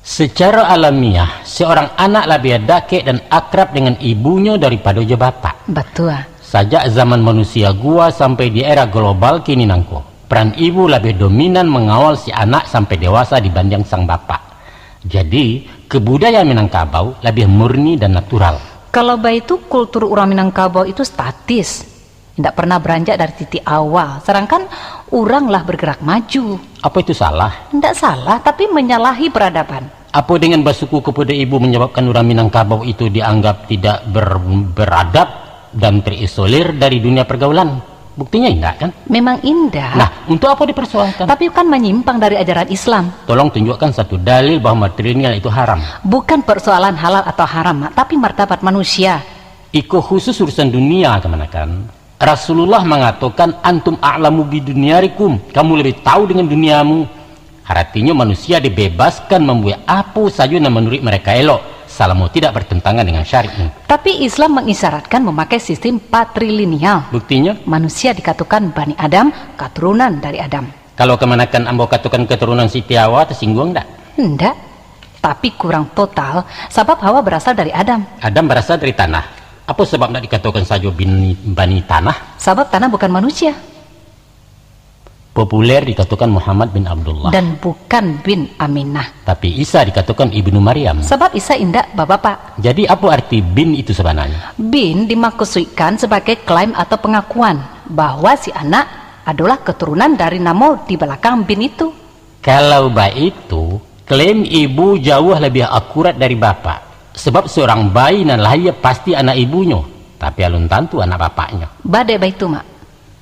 Secara alamiah, seorang anak labiah dakek dan akrab dengan ibunyo daripado jo bapak. Batua. Sajak zaman manusia gua sampai di era global kini nangko, peran ibu labiah dominan mangawal si anak sampai dewasa dibandiang sang bapak. Jadi, kebudayaan Minangkabau labiah murni dan natural. Kalau baitu, kultur urang Minangkabau itu statis. Indak pernah beranjak dari titik awal, sedangkan urang lah bergerak maju. Apo itu salah? Indak salah, tapi menyalahi peradaban. Apo dengan basuku kepada ibu menyebabkan urang Minangkabau itu dianggap tidak ber-, beradab dan terisolir dari dunia pergaulan? Buktinya indak, kan? Memang indak. Nah, untuk apa dipersoalkan? Tapi kan menyimpang dari ajaran Islam. Tolong tunjukkan satu dalil bahwa matrilineal itu haram. Bukan persoalan halal atau haram, Mak, tapi martabat manusia. Iko khusus urusan dunia, kamanakan. Rasulullah mangatokan, "Antum a'lamu bidunyarikum," kamu lebih tahu dengan duniamu. Aratinyo, manusia dibebaskan mambuek apo sajo nan manuruik mereka elok, salamo tidak bertentangan dengan syariat. Tapi Islam mengisyaratkan memakai sistem patrilineal. Buktinyo? Manusia dikatokan Bani Adam, katurunan dari Adam. Kalau kamanakan ambo katokan keturunan Siti Hawa, tersingguang ndak? Ndak. Tapi kurang total, sabab Hawa berasal dari Adam. Adam berasal dari tanah. Apo sabab ndak dikatokan sajo bin, Bani Tanah? Sabab tanah bukan manusia. Populer dikatokan Muhammad bin Abdullah. Dan bukan bin Aminah. Tapi Isa dikatokan Ibnu Maryam. Sabab Isa indak babapak. Jadi, apo arti bin itu sabananyo? Bin dimakusuikkan sebagai klaim atau pengakuan bahwa si anak adolah keturunan dari namo di balakang bin itu. Kalau baitu, klaim ibu jauah labiah akurat dari bapak. Sebab seorang bayi nan lahia pasti anak ibunyo, tapi alun tantu anak bapaknyo. Ba dek baitu, Mak.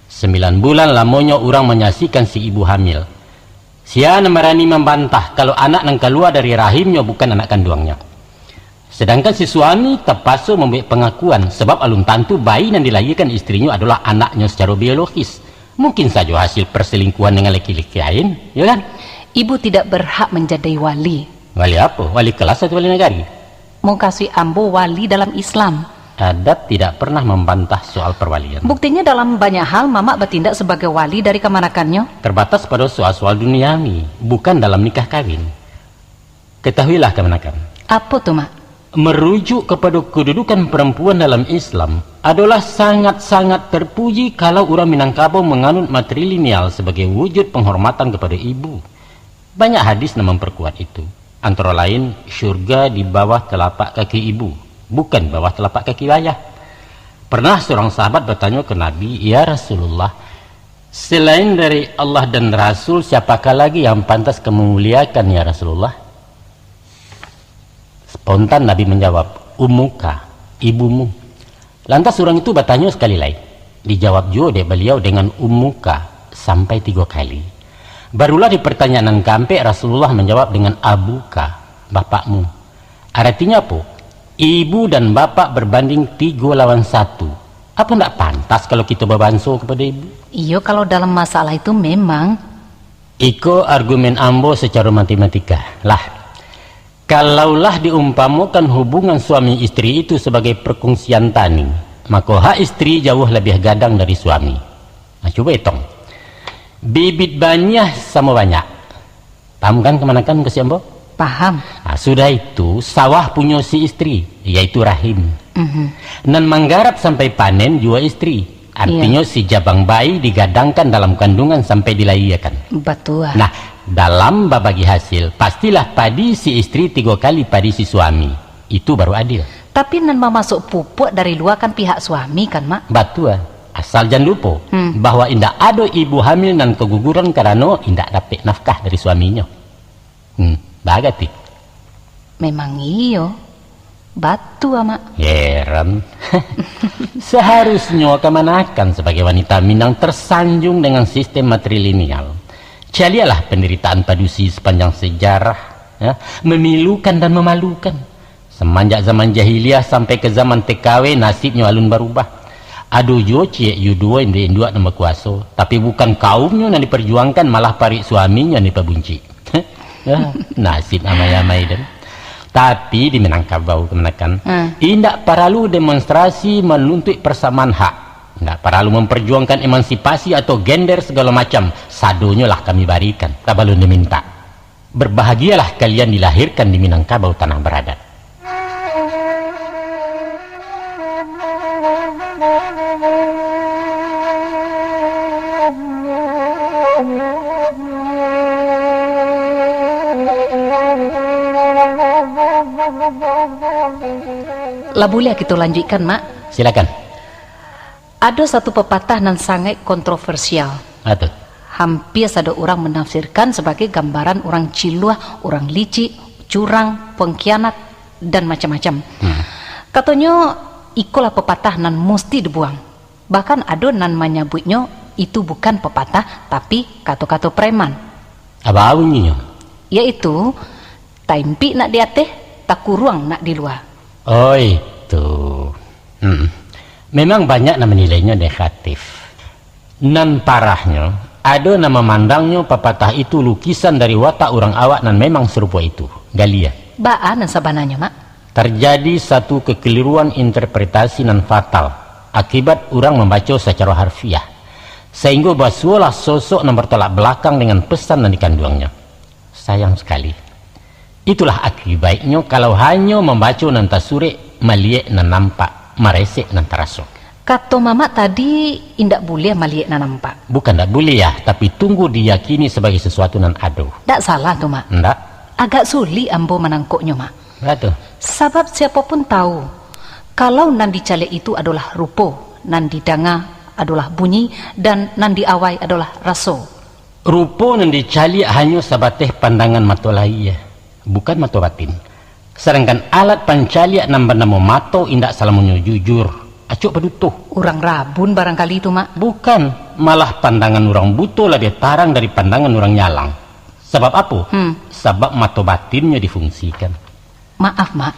Sambilan bulan lamonyo urang manyaksikan si ibu hamil. Sia nan barani mambantah kalau anak nan kalua dari rahimnyo bukan anak kanduangnyo? Sedangkan si suami tapaso mambuek pangakuan, sabab alun tantu bayi nan dilahiakan istrinyo adolah anaknyo sacaro biologis. Mungkin sajo hasil perselingkuhan dengan laki-laki lain, yo kan? Ibu tidak berhak menjadi wali. Wali apo? Wali kelas atau wali nagari? Mukasuik ambo wali dalam Islam. Adat tidak pernah membantah soal perwalian. Buktinya dalam banyak hal Mamak batindak sebagai wali dari kamanakannyo. Terbatas pada soal-soal duniawi, bukan dalam nikah kawin. Ketahuilah kamanakan. Apo tu, Mak? Merujuk kepada kedudukan perempuan dalam Islam, adalah sangat-sangat terpuji kalau urang Minangkabau menganut matrilineal sebagai wujud penghormatan kepada ibu. Banyak hadis nan memperkuat itu. Antara lain, syurga di bawah telapak kaki ibu, bukan bawah telapak kaki ayah. Pernah seorang sahabat bertanya ke Nabi, "Ya Rasulullah, selain dari Allah dan Rasul, siapakah lagi yang pantas kamu muliakan, ya Rasulullah?" Spontan Nabi menjawab, "Ummuka, ibumu." Lantas urang itu batanyo sakali lai. Dijawab juo dek Baliau dengan "Ummuka" sampai tigo kali. Barulah di pertanyaan nan kaampek Rasulullah manjawab dengan "Abuka, bapakmu." Aratinyo apo? Ibu dan bapak berbanding tigo lawan satu. Apo ndak pantas kalau kito babanso kepada ibu? Iyo, kalau dalam masalah itu memang. Iko argumen ambo sacaro matematika. Lah, kalaulah diumpamokan hubungan suami istri itu sabagai perkongsian tani, mako hak istri jauah labiah gadang dari suami. Nah, cubo itong. Bibit baniah samo banyak. Paham kan kamanakan, Kak Siambo? Paham. Nah, sudah itu, sawah punyo si istri, yaitu rahim. Mhm. Nan manggarap sampai panen juo istri. Artinyo, iya, si jabang bayi digadangkan dalam kandungan sampai dilahiakan. Batua. Nah, dalam babagi hasil, pastilah padi si istri tigo kali padi si suami. Itu baru adil. Tapi nan mamasok pupuak dari lua kan pihak suami kan, Mak? Batua. Asal jan lupo, hmm, bahwa indak ado ibu hamil nan kaguguran karano indak dapek nafkah dari suaminyo. Hmm, bagati. Memang iyo. Batua, Mak. Heran. Seharusnyo kamanakan sabagai wanita Minang tersanjung dengan sistem matrilineal. Caliaklah penderitaan padusi sepanjang sejarah, ya, memilukan dan memalukan. Semanjak zaman jahiliah sampai ke zaman T K W, nasibnyo alun barubah. Ado juo ciek yuduo induak-induak nan bakuaso, tapi bukan kaumnyo nan diperjuangkan, malah paruik suaminyo nan dipabuncik. Ya, nasib amai-amai den. Tapi di Minangkabau kamanakan, hmm, indak paralu demonstrasi manuntuik persamaan hak. Indak paralu memperjuangkan emansipasi atau gender segalo macam. Sadonyo lah kami barikan, sabalun dimintak. Berbahagialah kalian dilahirkan di Minangkabau tanah beradat. Lah buliah kito lanjuikkan, Mak? Silakan. Ado satu pepatah nan sangaik kontroversial. Apo tu? Hampia sado urang manafsirkan sabagai gambaran urang ciluah, urang licik, curang, pengkhianat, dan macam-macam. Hmm. Katonyo, ikolah pepatah nan musti dibuang. Bahkan ado nan manyabuiknyo itu bukan pepatah, tapi kato-kato preman. Apo bunyinyo? Yaitu, taimpik nak di ateh, takuruang nak di lua. Oh, itu. Hmm. Memang banyak nan manilainyo negatif. Nan parahnyo, ado nan mamandangnyo papatah itu lukisan dari watak urang awak nan memang sarupo itu. Galia. Baa nan sabananyo, Mak? Tarjadi satu kekeliruan interpretasi nan fatal, akibat urang mambaco sacaro harfiah, sainggo basuolah sosok nan bertolak belakang dengan pesan nan dikanduangnyo. Sayang sakali. Itulah akibaiknyo kalau hanyo mambaco nan tasurek, maliek nan nampak, maresek nan taraso. Kato Mamak tadi, indak buliah maliek nan nampak. Bukan ndak buliah, tapi tunggu diyakini sabagai sasuatu nan ado. Ndak salah tu, Mak. Ndak. Agak sulik ambo manangkoknyo, Mak. Baa tu? Sabab siapo pun tahu, kalau nan dicaliak itu adolah rupo, nan didanga adolah bunyi, dan nan diawai adolah raso. Rupo nan dicaliak hanyo sabateh pandangan mato lahia, bukan mato batin. Sadangkan alat pancaliak nan banamo mato indak salamonyo jujur, acok paduto. Urang rabun barangkali tu, Mak. Bukan, malah pandangan urang buto labiah tarang dari pandangan urang nyalang. Sabab apo? Hmm. Sabab mato batinnyo difungsikan. Maaf, Mak.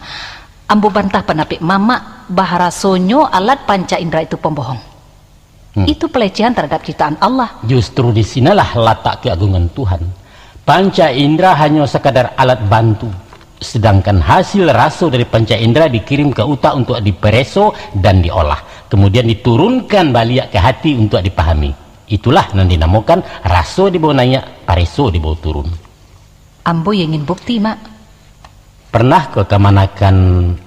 Ambo bantah pandapek Mamak, baharasonyo alat panca indra itu pambohong. Hmm. Itu pelecehan terhadap ciptaan Allah. Justru di sinalah latak keagungan Tuhan. Panca indra hanyo sakadar alat bantu. Sedangkan hasil raso dari panca indera dikirim ka utak untuak dipareso dan diolah, kamudian diturunkan baliak ka hati untuak dipahami. Itulah nan dinamokan raso dibawa naiak, pareso dibawa turun. Ambo yo ingin bukti, Mak. Pernahkah kamanakan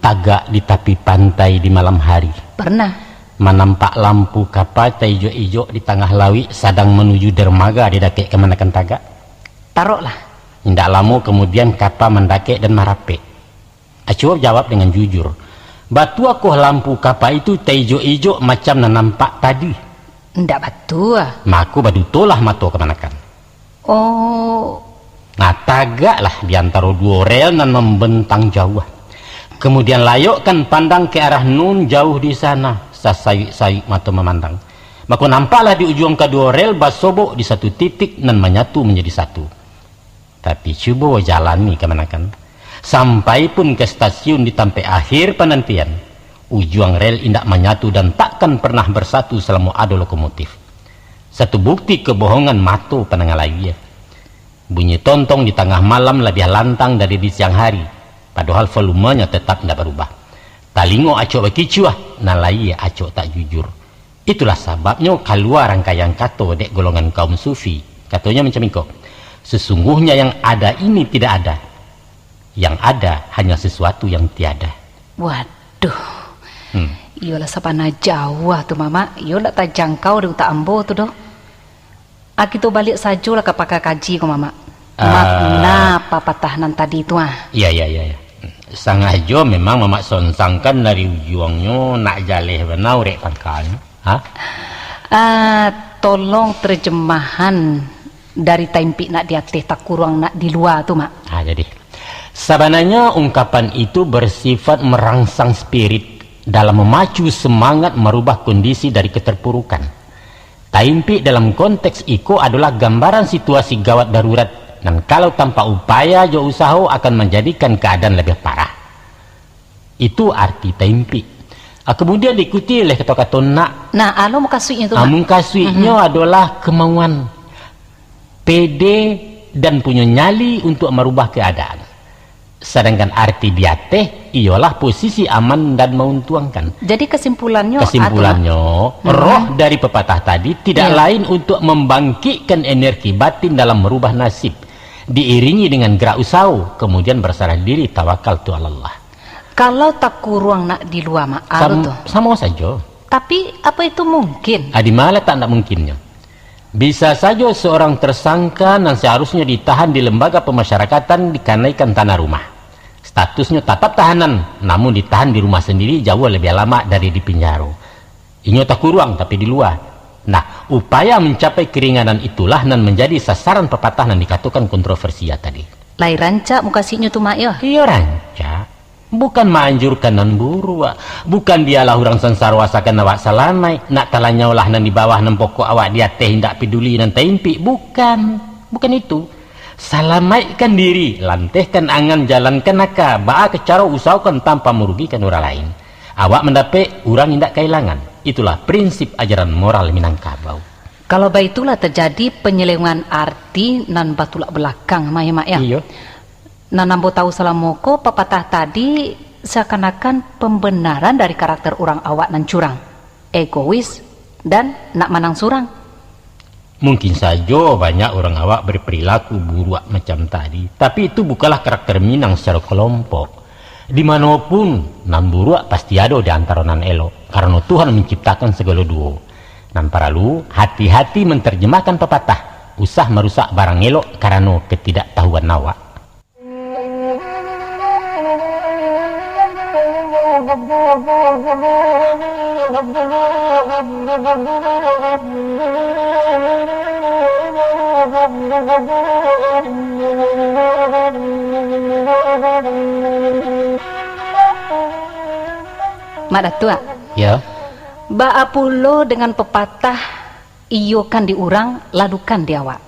tagak di tapi pantai di malam hari? Pernah. Manampak lampu kapa taijok-ijok di tangah lauik sadang manuju dermaga di dakek kamanakan tagak? Taroklah. Indak lamo kamudian kapa mandakek dan marapek. Acuo jawab dengan jujur, "Batuakoh lampu kapa itu taijok-ijok macam nan nampak tadi?" Indak batua. Mako badutolah mato kamanakan. Oh. Nah, tagaklah di antaro duo rel nan mambentang jauah. Kamudian layokkan pandang ka arah nun jauh di sana, sasayuik-sayuik mato mamandang. Mako nampaklah di ujuang kaduo rel basobok di satu titik nan manyatu manjadi satu. Tapi cubo jalani kamanakan. Sampai pun ka stasiun di tampek akhir panantian, ujuang rel indak manyatu dan takkan pernah bersatu salamo ado lokomotif. Satu bukti kabohongan mato pandangan layie. Bunyi tontong di tangah malam labiah lantang dari di siang hari, padohal volumenya tetap indak barubah. Talingo acok bakicuah, nan layie acok tak jujur. Itulah sababnyo kalua rangkaian kato dek golongan kaum sufi. Katonyo macam iko, "Sesungguhnya yang ada ini tidak ada, yang ada hanya sesuatu yang tiada." Waduh. Hmm. Iyolah, sabana jauah tu, Mamak. Iyo ndak tajangkau di utak ambo tu doh. Ah, kito baliak sajolah ka pakah kaji ko, Mamak. Ah. Makna papatah nan tadi tu, ah. Iya, iya, iya, iya. Sangajo memang Mamak sonsangkan dari ujuangnyo nak jaleh bana urek pangkanyo. Ha? Ah, tolong terjemahan dari taimpik nak di ateh, takuruang nak di lua tu, Mak. Ah, jadi. Sabananyo ungkapan itu bersifat merangsang spirit dalam memacu semangat marubah kondisi dari keterpurukan. Taimpik dalam konteks iko adolah gambaran situasi gawat darurat, nan kalau tanpa upaya jo usaho akan manjadikan kaadaan labiah parah. Itu arti taimpik. Ah, kemudian diikuti oleh kato-kato nak. Nah, anu mukasuiknyo tu, ah, Mak. Mukasuiknyo Mhm. adolah kemauan, pede, dan punyo nyali untuak marubah kaadaan. Sadangkan arti di ateh iyolah posisi aman dan mauntuangkan. Jadi kesimpulannyo, Kesimpulannya, Mhm. roh dari pepatah tadi tidak Iya. lain untuk membangkitkan energi batin dalam merubah nasib, diiringi dengan gerak usaho, kemudian berserah diri, tawakal tu alallah. Kalau takuruang nak di lua, Mak, anu Sam-, tu. Samo sajo. Tapi, apa itu mungkin? Ah, di mana tak ndak mungkinnyo? Bisa sajo seorang tersangka nan seharusnyo ditahan di lembaga pemasyarakatan dikanaikan tanah rumah. Statusnyo tatap tahanan, namun ditahan di rumah sendiri jauah lebih lama dari di pinjaro. Inyo takuruang tapi di lua. Nah, upaya mencapai keringanan itulah nan menjadi sasaran pepatah nan dikatokan kontroversia tadi. Lai rancak mukasuiknyo tu, Mak, yo? Iyo rancak. Bukan maanjurkan nan buruak. Bukan dialah urang sansaro asakan awak salamaik. Nak talanyaulah nan di bawah, nan pokok awak di ateh, indak peduli nan taimpik. Bukan. Bukan itu. Salamaikkan diri, lantehkan angan, jalankan aka, baa ka caro usahokan tanpa marugikan urang lain. Awak mandapek, urang indak kailangan. Itulah prinsip ajaran moral Minangkabau. Kalau baitulah tajadi panyelewengan arti nan batulak balakang, Mak, yo? Iyo. Nan ambo tahu salamo ko, papatah tadi seakan-akan pambenaran dari karakter urang awak nan curang, egois, dan nak manang surang. Mungkin sajo banyak urang awak berperilaku buruak macam tadi, tapi itu bukanlah karakter Minang secara kelompok. Di mano pun, nan buruak pasti ado di antaro nan elok, karano Tuhan manciptakan sagalo duo. Nan paralu, hati-hati mantarjemahkan papatah, usah marusak barang elok karano ketidaktahuan awak. Mak Datuak. Ya. Baa pulo dengan pepatah, "Iyokan di urang, ladukan di awak"?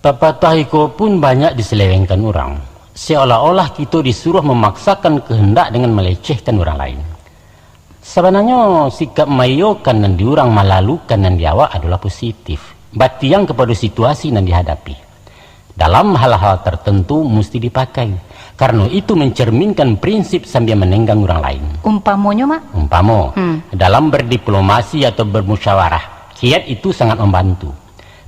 Papatah iko pun banyak diselewengkan urang, seolah-olah kito disuruah mamaksakan kehendak dengan malecehkan urang lain. Sabananyo, sikap maiyokan nan di urang, malalukan nan di awak adolah positif, batiang kapado situasi nan dihadapi. Dalam hal-hal tertentu musti dipakai. Karno itu mencerminkan prinsip sambia manenggang urang lain. Umpamonyo, Mak? Umpamo, hmm, dalam berdiplomasi atau bermusyawarah, kiat itu sangat membantu.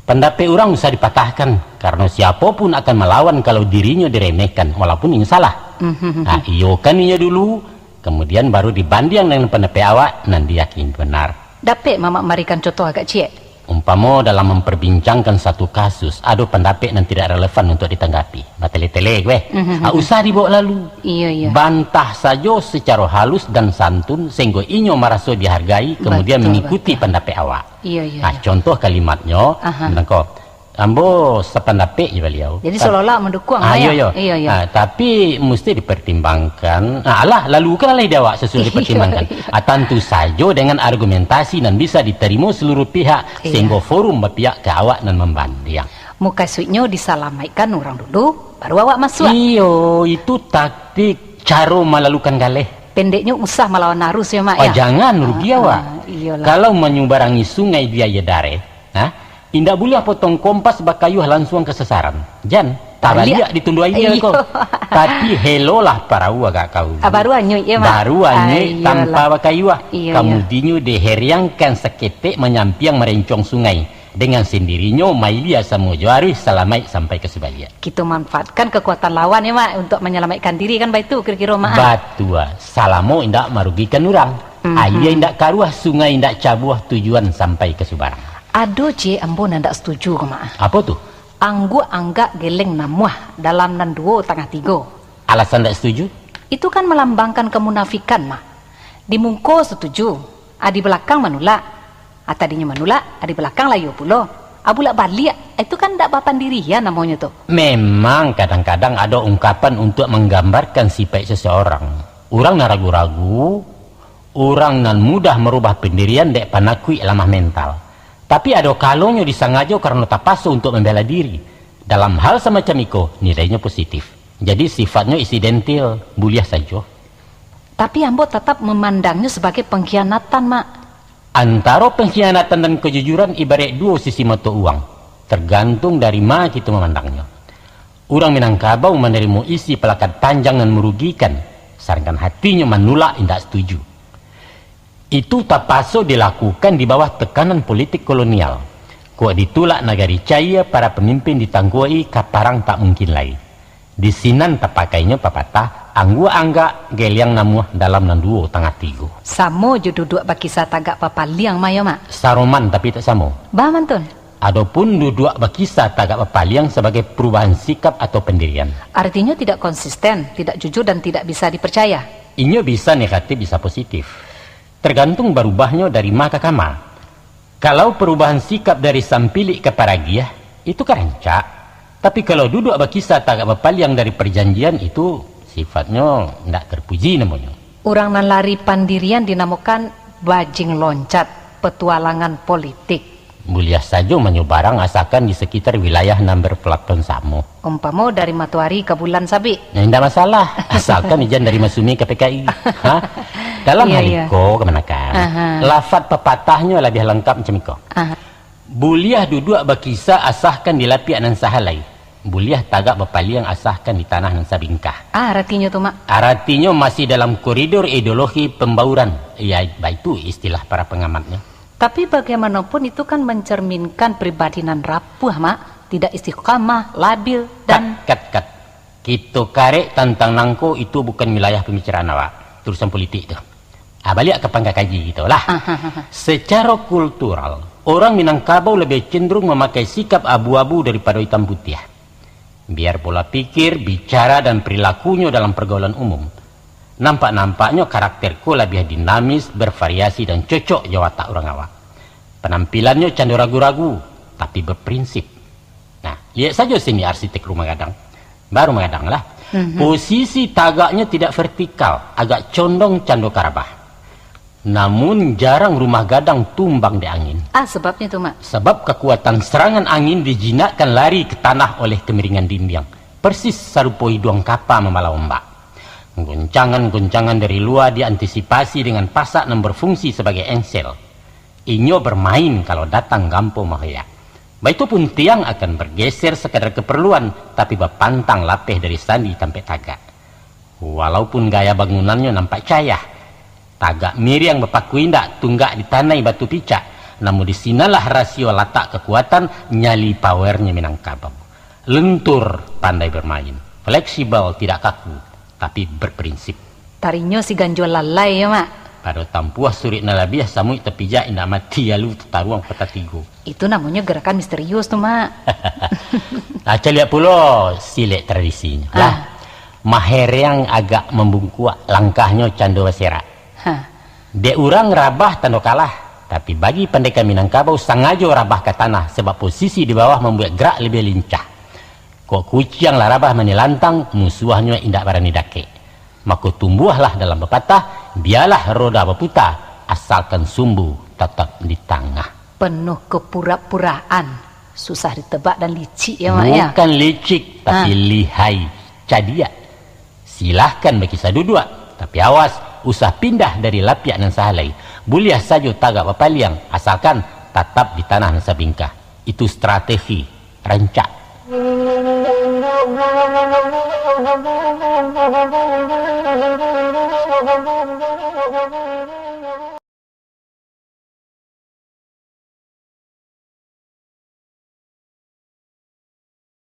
Pandapek urang usah dipatahkan, karno siapo pun akan malawan kalau dirinyo diremehkan, walaupun inyo salah. Mhm. Nah, iyokan inyo dulu, kemudian baru dibandiang dengan pandapek awak nan diyakini benar. Dapek Mamak marikan contoh agak ciek? Umpamo dalam memperbincangkan satu kasus, ado pandapek nan tidak relevan untuk ditanggapi. Batele-tele, weh. Mhm. Ah, usah dibawa lalu. Iyo, iyo. Bantah sajo secara halus dan santun, sehingga inyo maraso dihargai, kemudian betul, mengikuti betul, pandapek awak. Iyo, iyo, nah, iyo. Contoh kalimatnyo, aha, mangko, ambo sapandapek jo baliau. Jadi, ta-, seolah-olah mendukung, ah, lah, iyo, ya? Iyo, iyo. Ah, tapi mesti dipertimbangkan. Ah, alah, lalukan lah ide awak sasuai dipertimbangkan. Iyo, iyo. Ah, tantu sajo dengan argumentasi nan bisa diterimo seluruh pihak, iyo, sehingga forum bapihak ka awak nan mambandiang. Mukasuiknyo disalamaikkan urang dulu, baru awak masuak. Iyo, itu taktik caro malalukan galeh. Pendeknyo usah malawan arus ya, Mak, oh, ya? Jangan, rugi awak. Ah, ah, iyolah. Kalau manyubarangi sungai di aia dareh, nah, indak buliah potong kompas bakayuah lansuang ka sasaran. Jan, tabaliak ditunduak aia ko. Tapi helolah parau agak ka ulu. Ah, baru anyuik ya, Mak? Baru anyuik, ah, iyolah, tanpa bakayuah. Iyo, iyo. Kamudinyo diheriangkan saketek manyampiang marencuang sungai. Dengan sendirinyo, mailia samo jo aruih salamaik sampai ka subaliak. Kito manfaatkan kekuatan lawan ya, Mak, untuk manyalamaikkan diri, kan baitu kiro-kiro, Mak, ah? Batua, salamo indak marugikan urang. Mhm. Aia indak karuah, sungai indak cabuah, tujuan sampai ka subarang. Ado ciek ambo nan ndak setuju ko, Mak, ah. Apo tu? Angguak anggak geleng namuah dalam nan duo tangah tigo. Alasan ndak setuju? Itu kan melambangkan kemunafikan, Mak. Di muko setuju, ah, di balakang manulak. Ah, tadinyo manulak, ah, di balakang lah iyo pulo. Ah, bulak baliak, itu kan ndak bapandirian namonyo tu. Memang kadang-kadang ado ungkapan untuak manggambarkan sipaik seseorang. Urang nan ragu-ragu, urang nan mudah marubah pandirian dek panakuik lamah mental. Tapi ado kalonyo disangajo karano tapaso untuak mambela diri. Dalam hal samacam iko, nilainyo positif. Jadi sifatnyo insidentil, buliah sajo. Tapi ambo tatap mamandangnyo sabagai pangkhianatan, Mak. Antaro pangkhianatan dan kajujuran ibaraik duo sisi mato uang, tergantung dari ma kito mamandangnyo. Urang Minangkabau manarimo isi palakat panjang nan marugikan, sadangkan hatinyo manulak indak setuju. Itu tapaso dilakukan di bawah tekanan politik kolonial. Kok ditulak nagari caia, para pamimpin ditangkuak-i, ka parang tak mungkin lai. Di sinan tapakainyo papatah, angguak anggak, geliang namuah dalam nan duo tangah tigo. Samo jo duduak bakisa tagak bapaliang, Mak, yo, Mak? Saroman, tapi tak samo. Baa mantun? Adopun duduak bakisa tagak bapaliang sabagai perubahan sikap atau pendirian. Artinyo tidak konsisten, tidak jujur, dan tidak bisa dipercaya. Inyo bisa negatif, bisa positif. Tergantung barubahnyo dari ma ka kama. Kalau perubahan sikap dari sampilik ka paragiah, itu ka rancak. Tapi kalau duduak bakisa tagak bapaliang dari parjanjian, itu sifatnyo ndak terpuji namonyo. Urang nan lari pandirian dinamokan bajing loncat, petualangan politik. Buliah sajo manyubarang asakan di sakitar wilayah nan berplaton samo. Umpamo dari matoari ka bulan sabik. Nah, indak masalah, asalkan ijan dari Masumi ka P K I. Ha? Dalam hal iko, kamanakan, lafat papatahnyo labiah langkap macam iko. Aha. Buliah duduak bakisa asahkan di lapiak nan sahalai. Buliah tagak bapaliang asahkan di tanah nan sabingkah. Ah, aratinyo tu, Mak? Aratinyo masih dalam koridor ideologi pembauran. Ya, baitu istilah para pengamatnyo. Tapi bagaimanapun itu kan mencerminkan pribadi nan rapuah, Mak. Tidak istiqamah, labil, dan... Kat, kat, kat. Kito karek tantang nangko, itu bukan wilayah pembicaraan awak. Urusan politik tu. Ah, baliak ka pangka kaji kito lah. Aha. Secara kultural, orang Minangkabau lebih cenderung memakai sikap abu-abu daripada hitam putiah. Biar pola pikir, bicara, dan perilakunyo dalam pergaulan umum. Nampak-nampaknyo karakter ko labiah dinamis, bervariasi, dan cocok jo watak urang awak. Panampilannyo cando ragu-ragu, tapi berprinsip. Nah, liek sajo seni arsitek rumah gadang. Baru magadang lah. Mhm. Posisi tagaknyo tidak vertikal, agak condong cando karabah. Namun, jarang rumah gadang tumbang dek angin. Ah, sebabnyo tu, Mak? Sabab kakuatan serangan angin dijinakkan lari ka tanah oleh kamiringan dindiang, persis sarupo iduang kapa mambalah ombak. Goncangan-goncangan dari lua diantisipasi dengan pasak nan berfungsi sabagai engsel. Inyo bermain kalau datang gampo mahoyak. Baitu pun tiang akan bergeser sakadar keperluan, tapi bapantang lapeh dari sandi tampek tagak. Walaupun gaya bangunannyo nampak cayah, tagak miriang bapaku indak, tunggak ditanai batu picak, namun di sinanlah rasio latak kakuatan, nyali pawernyo Minangkabau. Lentur, pandai bermain, fleksibel, tidak kaku, tapi berprinsip. Tarinyo si ganjo lalai yo, Mak. Pado tampuah suruik nan labiah, samuik tapijak indak mati, alu tataruang patah tigo. Itu namonyo gerakan misterius tu, Mak. Ah, caliak pulo silek tradisinyo. Ah. Lah, mahereang agak mambungkuak, langkahnyo cando baserak. Ha. Dek urang rabah tando kalah, tapi bagi pandeka Minangkabau sangajo rabah ka tanah, sabab posisi di bawah mambuek gerak labiah lincah. Kok kuciang lah rabah manilantang, musuahnyo indak barani dakek. Mako tumbuahlah dalam papatah, bialah roda baputa, asalkan sumbu tatap di tangah. Penuh kepura-puraan, susah ditebak dan licik ya, Mak, ya? Bukan licik, tapi Ha. lihai, cadiak. Silahkan bakisah duduak, tapi awas, usah pindah dari lapiak nan sahalai. Buliah sajo tagak bapaliang, asalkan tatap di tanah nan sabingkah. Itu strategi rancak.